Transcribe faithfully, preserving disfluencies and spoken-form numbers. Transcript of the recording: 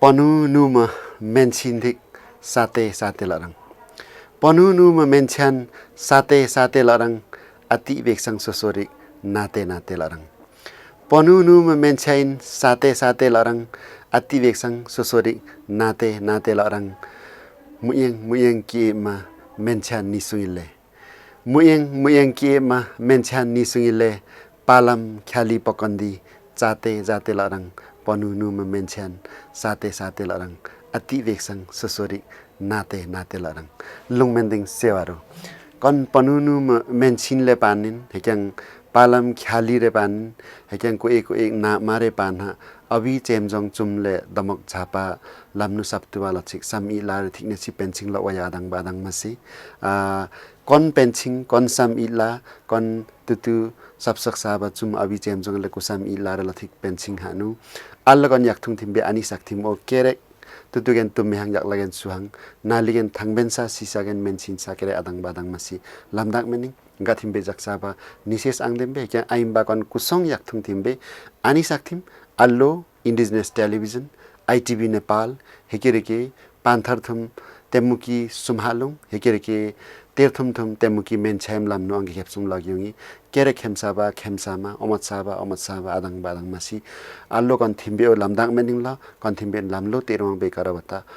Panu numa mensin dik sate sate larang. Panu numa mensan sate sate larang, ati beksang sosorik nate nate larang. Panu numa mensan sate sate larang, ati beksang sosorik nate nate larang. Muyeng muyeng ki ma mensan ni sungile. Muyeng muyeng ki ma mensan ni sungile, palam khali pokondi, jate jate larang, panu numa mensan sate sate larang, ati beksang sosorik nate nate larang. Lung mending sewaru. Kon panu numa mensin le panin, hekyang palam khali re panin, hekyang ko ek ko ek na mare panha, abi chemjong chumle damok japa lamnu saptuwa lachik sam ila re thikne si pensing lo waya adang badang masi. Ah, kon pensing, kon sam ila, kon tutu sapsak saba chum abi chemjong le kusam ila re lathik pensing hanu. Alla kon yakthung thimbe ani sak thim o kerek. Tutu gen tum mehang yak lagen suhang. Nali gen thangben sa sisa gen mensin sa kere adang badang masi. Lamdak mening. Nga thimbe jak saba nises ang dembe. Kya aim ba kon kusong yakthung thimbe. Ani sak thim. Allo Indigenous Television, I T V Nepal, hekere ke panthar thum temuki sumhalung, hekere ke ter thum thum temuki mensaim lamnu angge khepsum lagyungi, kere khemsaba, khemsama, omat saba, omat saba, adang badang masi, allo kon thimbe o lamdak mening la, kon thimbe lamlo terwang be karabata,